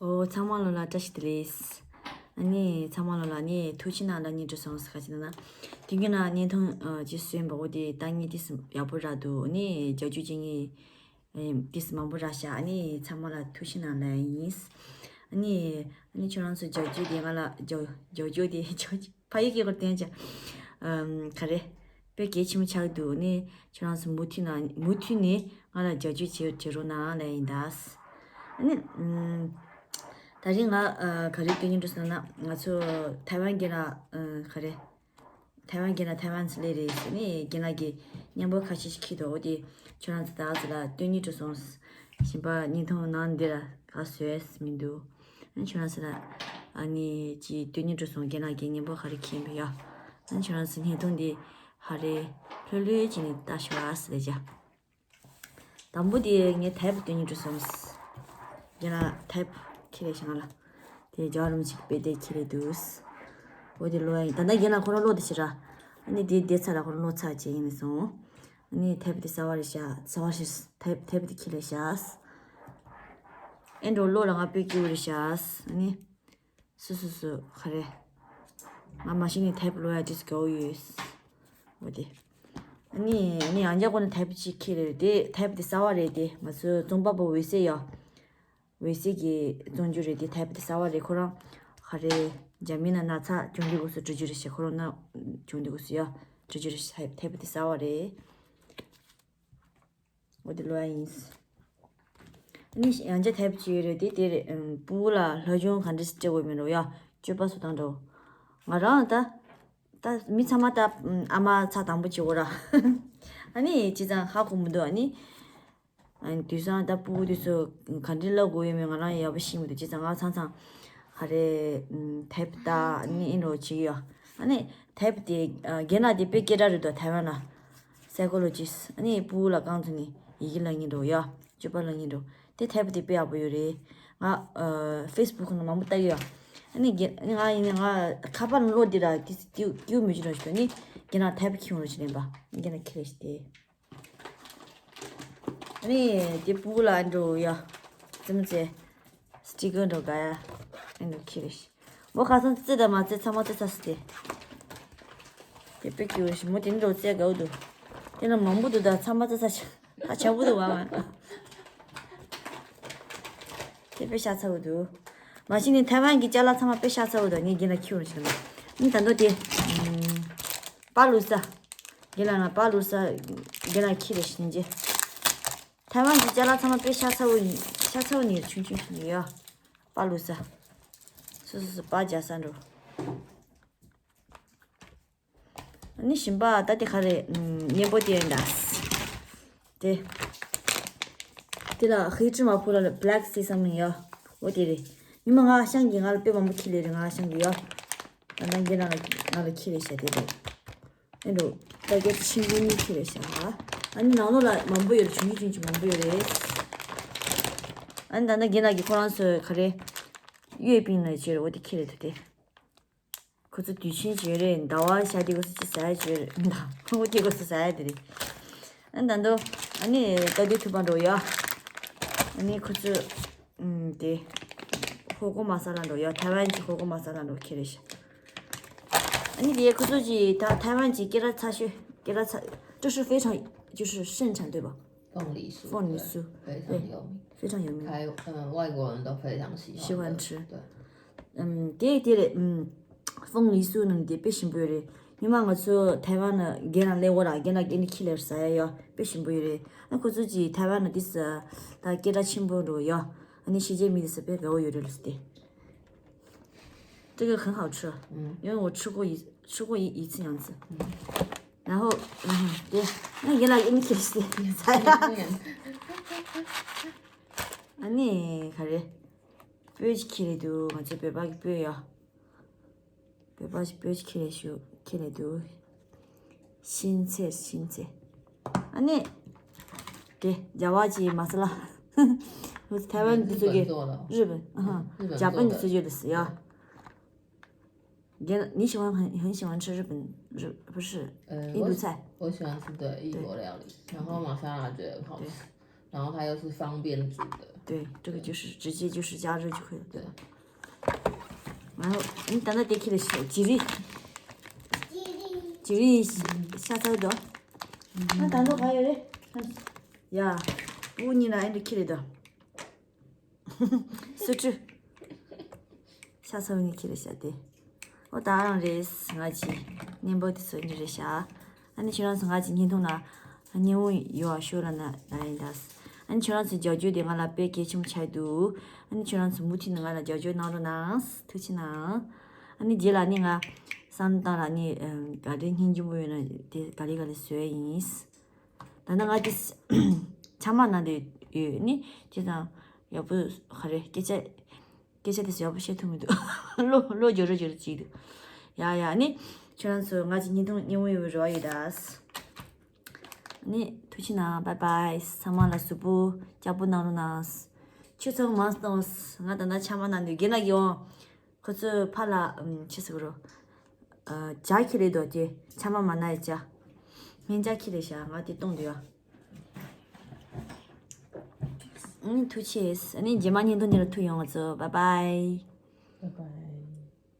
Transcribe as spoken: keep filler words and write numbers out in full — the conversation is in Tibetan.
ཨོ། ཚང་མ་ལོ་ལ་བཀྲ་ཤིས་བདེ་ལེགས། ཨ་ནི་ཚང་མ་ལོ་ལ་ནི་ཐུགས་རྗེ་གནང་ལ་སྙིང་རྗེ་སོང་ཟེར་ག་ཅི་ན་ན། དུས་རྒྱུན་ན་བརྙན་ཐུང་ཨ་ཅི་བཟོས་པ་འོ་དེ་ལྟ་ཉིད་དེ་སུ་ཡག་པོ་རག་འདུག་ནི་རྒྱབ་སྐྱོར་བྱེད་མཁན་ཨེ་དེ་སུ་མང་པོ་རག་ཤག་ཨ་ནི་ཚང་མ་ལ་ཐུགས་རྗེ་གནང་ལ་ཡིན། ཨ་ནི་ཨ་ནི་ཁྱོད་རང་ཚོ་རྒྱབ་སྐྱོར་དེ་ང་ལ་རྒྱབ་རྒྱབ་སྐྱོར་དེ་རྒྱབ་ཕ་ཡུལ་སྐད་སྐོར་བསྟན་ཅིག་ཨམ་ག་རེ། དཔེ་གལ་ཆེན་པོ་ཆགས་འདུག་ནི་ཁྱོད་རང་ཚོ་མུ་མཐུད་ན་མུ་མཐུད་ནས་ང་ལ་རྒྱབ་སྐྱོར་བྱེད་བྱེད་རོགས་གནང་ལབ་ཡིན་ད། ཨ་ནི་ཨམ་ད་རིང་ང་ཨ་ག་རེ་སྟོན་སྙིང་འདོད་སོང་ན་ང་ཚོ་ཐའེ་ཝན་རྒན་ལགས་ཨ་ག་རེ། ཐའེ་ཝན་རྒན་ལགས་ཐའེ་ཝན་སླེབས་རེད་ཟེར་ནས་རྒན་ལགས་ཀྱི་མཉམ་པོ་ཁ་ཤས་ཤིག་ཁྱེར་འདུག་འོ་དེ་ཁྱོད་རང་ཚོ་ད་ཚོ་ལ་སྟོན་སྙིང་འདོད་སོང་། གཞན་པ་བརྙན་ཐུང་ནང་འདི་ལ་ག་བཟོས་མི་འདུག་ཨ་ནི་ཁྱོད་རང་ཚོ་ལ་ཨ་ནི་ཅི་སྟོན་སྙིང་འདོད་སོང་། རྒན་ལགས་ཀྱི་མཉམ་པོ་ག་རེ་ཁྱེར་འདུག་ཡ། ཨ་ནི་ཁྱོད་རང་ཚོ་བརྙན་ཐུང་འདི་ཧ་རེ་ལྷོད་ལྷོད་བྱས་ནས་ལྟ་ཤོག་ཨ་ཟེར་ལབ་བྱ། དང་པོ་དེ་ངས་དེབ་སྟོན་སྙིང་འདོད་སོང་། རྒན་ལགས་དེབ་ཁྱེར་རེ་བཞག་ལ། དེ་རྒྱལ་བ་རིན་པོ་ཆེའི་དཔེ་དེབ་ཁྱེར་རེ་འདུག་འོ་དེ་ཀློག་ཡ་ཡིན། ད་ལྟ་རྒན་ལགས་ཁོ་རང་ཀློག་དེ་ཕྱིར་ར། ཨ་ནི་དེ་དེ་ཚར་ལ་ཁོ་རང་ཀློག་ཚར་བྱས་ཡིན་ནས་སོང་། ཨ་ནི་དེབ་དེ་གསར་པ་རེད་ཤག་གསར་པ་ཞིག་དེབ་དེབ་དེ་ཁྱེར་རེ་བཞག་ཨེ་འགྲོ་ཀློག་ལ་ང་དཔེ་སྐྱིད་པོ་རེད་ཤག་ཨ་ནི། སུ་སུ་སུ་ག་རེ། ང་མ་གཞི་ནས་དེབ་ཀློག་ཡ་ཏིས་དགའ་བོ་ཡོད། འོ་དེ། ཨ་ནི་ཨ་ནི་ཡང་བསྐྱར་ཁོ་ན་དེབ་ཅིག་ཁྱེར་རེ་དེ་དེབ་དེ་གསར་པ་རེད་དེ། ང་ཚོའི་རྩོམ་པ་པོ་འོད་ཟེར་ཡ། འོད་ཟེར་གྱིས་རྩོམ་རྒྱུ་རེད་དེ། དེབ་དེ་གསར་པ་རེད། ཁོ་རང་ག་རེ་འཇར་མན་ན་ན་ཚ་བྱུང་དུས་སྐབས་སུ་འབྲི་རྒྱུ་རེད་ཤག་ཁོ་རང་ན་བྱུང་དུས་སྐབས་སུ་ཡ་འབྲི་རྒྱུ་རེད་ཤག་དེབ་དེ་གསར་པ་རེད། འོ་དེ་ཀློག་ཡ་ཡིན། ཨ་ནི་ཡང་བསྐྱར་དེབ་ཅིག་ཡོད་རེད་དེ། དེ་རེད། ཨམ་སྤུ་གུ་ལ་སློབ་སྦྱོང་ག་འདྲ་སྤྲད་དགོས་མིན་རོ་ཡ། སྤྱོད་པ་སོ་དང་འདྲ་བོ། ང་རང་ད་ད་མི་ཚང་མ་ད་ཨམ་ཨ་མ་ཚ་དང་པོ་བྱེད་དགོས་ར། ཨ་ནི་བྱས་ཙང་ཧ་གོ་མི་འདུག་ཨ་ནི་ཨ་ནི་དུས་སང་ད་སྤུ་གུ་དེ་ཚོ་ག་འདྲ་བསླབ་དགོས་ཡོད་མེད་ང་རང་ཡག་པོ་ཤེས་མི་འདུག་བྱས་ཙང་ང་ཚང་ཚང་ག་རེ་ཨམ་དེབ་ལྟ་ཨ་ནི་ཨེ་འདྲ་བོ་བྱེད་ཀྱི་ཡོད། ཨ་ནི་དེབ་དེ་ཨ་རྒན་ལགས་དེ་དཔེ་སྐད་གྲགས་རེད་འདུག་ཐའེ་ཝན་ལ། སའི་ཀོ་ལོ་ཇིས། ཨ་ནི་སྤུ་གུ་ལ་རྐང་བཙུགས་ནས་ཡི་གེ་བསླབ་མཁན་འདྲ་བོ་ཡ། སྤྱོད་པ་བསླབ་མཁན་འདྲ་བོ། དེ་དེབ་དེ་དཔེ་ཡག་པོ་ཡོད་རེད། ང་ཨ་ཧྥེ་སི་བུག་ནང་མང་པོ་ལྟ་གི་ཡོད། ཨ་ནི་རྒན་ཨ་ནི་ང་ཡིན་ནའི་ང་ཁ་པར་ནང་ཀློག་འདི་ར་དེ་དེ་སྐྱིད་མི་འཇུ་འདྲ་ཞིག་འདུག་ཨ་ནི་རྒན་ལགས་དེབ་ཁྱེར་ཡོང་རོགས་བྱེད་ལེན་པ། རྒན་ལགས་ཁྱེར་རེ་ཞིག་དེ། ཨ་ནི་དེ་སྤུ་གུ་ལ་འགྲོ་ཡ། ཙི་མ་ཙེ། སི་ཊི་ཀར་འགྲོ་ག་ཡ། ཨེ་འགྲོ་ཁྱེར་རེ་ཞིག་མོ་ཁ་སང་རྩེ་དང་མ་རྩེ་ཚང་མ་རྩེ་ཚར་སི་ཏེ། དེ་དཔེ་སྐྱིད་པོ་ཞིག་མོ་དེ་འགྲོ་རྩེ་དགའ་བོ་འདུག་དེ་ལ་མང་པོ་འདུག་ད་ཚང་མ་རྩེ་ཚར་ཤག་ད་ཆག་པོ་འདུག་བ་ང་། དེ་དཔེ་ཤ་ཚ་བོ་འདུག་མ་གཞི་ནས་ཐའེ་ཝན་གྱི་ཅ་ལག་ཚང་མ་དཔེ་ཤ་ཚ་བོ་འདུག་ངས་རྒན་ལགས་ཁྱེར་ཡོང་ཞིག་ལ། ཨ་ནི་ད་དུང་དེ། པ་ལུ་ས། རྒན་ལགས་ང་པ་ལུ་ས། རྒན་ལགས་ཁྱེར་རེ་ཞིག་ཡིན་རྗེས། ཐའེ་ཝན་གྱི་ཅ་ལག་ཚང་མ་དཔེ་ཤ་ཚ་བོ་ཡིན། ཤ་ཚ་བོ་ནི་ཆུང་ཆུང་ཆུང་ཡོད། པ་ལུ་ས། སོ་སོ་སོ་པ་རྒྱ་ས་འགྲོ། ཨ་ནི་ཞིམ་པ་ད་དེ་ག་རེ་ཨམ་མཉེན་པོ་དེ་ཡིན་ད། དེ། དེ་ལ་ཧི་ཀྲི་མ་ཕུ་ལ་བྷི་ལེག་སི་སམ་ཡོད། འོ་དེ་རེད། ཉི་མ་ང་ཤང་གི་ང་ལ་དཔེ་མང་པོ་ཁྱེར་ལེ་རེད། ང་ཤང་གི་ཡོད། ད་ནང་གི་ང་ལ་ང་ལ་ཁྱེར་ལེ་ཤ་དེ་རེད། ཨེ་འགྲོ། ད་རྒྱ་ཆེན་པོ་གཉིས་ཁྱེར་རེ་ཤ། ཨ་ནི་ནང་ལོགས་ལ་མང་པོ་ཡོད་རེད། ཆུང་ཆུང་ཆུང་ཆུང་མང་པོ་ཡོད་རེད། ཨ་ནི་ད་ནང་གི་ང་གི་ཁོ་རང་ཚོ་ག་རེ། ཡོད་པིན་ལ་བྱོས་རེད། འོ་དེ་ཁྱེར་ལེ་ཐུ་དེ། ཁོ་ཚོ་དུས་ཆེན་བྱོས་རེད། ཟླ་བ་ཤ་དེ་ཁོ་ཚོ་ཅི་ཟ་ཡ་བྱོས་རེད། ད་ཁོ་དེ་ཁོ་ཚོ་ཟ་ཡ་དེ་རེད། ཨ་ནི་ད་དུང་ཨ་ནི་ད་དུང་ཐུག་པ་འགྲོ་ཡ། ཨ་ནི་ཁོ་ཚོ་ཨམ་དེ། ཧོ་ཀོ་མ་ས་ལ་འགྲོ་ཡ། ཐའེ་ཝན་གྱི་ཧོ་ཀོ་མ་ས་ལ་འགྲོ་ཁྱེར་རེ་ཤ། ཨ་ནི་དེ་ཁོ་ཚོ་གྱི་ད་ཐའེ་ཝན་གྱི་སྐད་གྲགས་ཚ་ཤོས། སྐད་གྲགས་ཚ། 这是非常就是盛产对吧？凤梨酥，凤梨酥。对，非常有名。还有，嗯，外国人都非常喜欢的。喜欢吃。对。嗯，དེ་དེ་རེད། ཨམ། ཧྥང་ལི་སུ་ནང་དེ་དཔེ་ཞིམ་པོ་ཡོད་རེད། ཉི་མ་ང་ཚོ་ཐའེ་ཝན་ན་རྒན་ལགས་སླེབས་འོ་ར། རྒན་ལགས་ཀྱིས་ནི་ཁྱེར་ལེ་ཟ་ཡ་ཡོད། དཔེ་ཞིམ་པོ་ཡོད་རེད། ཨ་ཁོ་ཚོ་གྱིས་ཐའེ་ཝན་ན་དེ་ཟ་ད་སྐད་གྲགས་ཆེན་པོ་འགྲོ་ཡོད། ཨ་ནི་ཕྱི་རྒྱལ་མི་དེ་ཟ་དཔེ་དགའ་བོ་ཡོད་རེད་ལ་ཟེར་ཏེ། 这个很好吃，嗯，因为我吃过一吃过一一次两次。嗯，然后，嗯，对，那原来给你吃的，咋样？ཨ་ནི་ག་རེ། སྤོས་ཅིག་ཁྱེར་རེ་འདུག་ང་ཚོའི་བོད་པ་གི་སྤོས་ཡ། བོད་པ་ཞིག་སྤོས་ཅིག་ཁྱེར་རེ་ཞུ་ཁྱེར་རེ་འདུག་ཤིན་ཚེ་ཤིན་ཚེ། ཨ་ནི། དེ་རྒྱ་བ་གྱི་མ་ས་ལ། ཐའེ་ཝན་འདི་ཚོ་གི། 日本做的。 日本，啊哈， 日本做的。 日本的水餃子呀。你你喜欢很很喜欢吃日本日不是，呃，印度菜。 我喜欢吃的异国料理，然后玛莎拉觉得很好吃，然后它又是方便煮的。对，这个就是直接就是加热就可以了，对吧？然后你等到点开的时候，几粒，几粒下车的，那等到还有嘞，呀，五你来的开的，是这，下车你开的下的。 ཨོ་ད་རང་རེད། ང་ཅི་ཉན་པོ་དེ་ཚོ་ནི་རེད་ཤག་ཨ་ནི་ཁྱོད་རང་ཚོ་ང་ཅི་བརྙན་ཐུང་ན་ཉན་འོང་ཡོད་ཤོད་ལ་ན་ན་ཡིན་ད། ཨ་ནི་ཁྱོད་རང་ཚོ་རྒྱབ་སྐྱོར་དེ་ང་ལ་དཔེ་གལ་ཆེན་པོ་ཆགས་འདུག་ཨ་ནི་ཁྱོད་རང་ཚོ་མུ་མཐུད་ནས་ང་ལ་རྒྱབ་སྐྱོར་གནང་རོགས་གནང་། ཐུགས་རྗེ་གནང་། ཨ་ནི་རྗེས་ལ་ནི་ང་བསམ་བཏང་ལ་ནི་ག་རེ་སྙིང་རྗེ་མོ་ཡོད་ན་དེ་ག་ལེ་ག་ལེ་བཟོས་ཡིན། ད་ནི་ང་དེ་ཆ་མ་ན་དེ་ཡོད་ནི་དེ་དང་ཡག་པོ་ག་རེ་སྐད་ཆ། སྐད་ཆ་དེ་ཚོ་ཡག་པོ་བཤད་ཐུབ་མི་འདུག་བློ་བློ་འགྱོད་རོ་འགྱོད་རོ་ཅིག་འདུག་ཡ་ཡ་ནི་ཁྱོད་རང་ཚོ་ང་ཅི་བརྙན་ཐུང་ཉན་འོང་ཡོད་པའི་རེ་བ་ཡོད་ད། ནི་ཐུགས་རྗེ་གནང་། བཱའི་བཱའི། ཚང་མ་ལ་གཟུགས་པོ་སྐྱ་པོ་གནང་རོགས་གནང་། ཆུ་ཚང་མང་གཏོང་། ང་ད་ལྟ་ཆ་མ་ན་འདུག་རྒན་ལགས་ཡོང་། ཁོ་ཚོས་ཕར་ལ་ཨམ་ཆི་ཟེར་གི་རོ། ཨ་ཇ་ཁྱེར་རེད་དོ་ཀྱེ། ཆ་མ་མ་ན་ཡི་ཇ། སྨན་ཇ་ཁྱེར་རེད་ཤག་ང་དེ་གཏོང་འདོད་ཡ། ཨ་ནི་ཐུགས་རྗེ་ཆེ། ཨ་ནི་རྗེས་མ་བརྙན་ཐུང་འདི་ལ་ཐུག་ཡོང་། ང་ཚོ་བཱའི་བཱའི། བཱའི་བཱའི།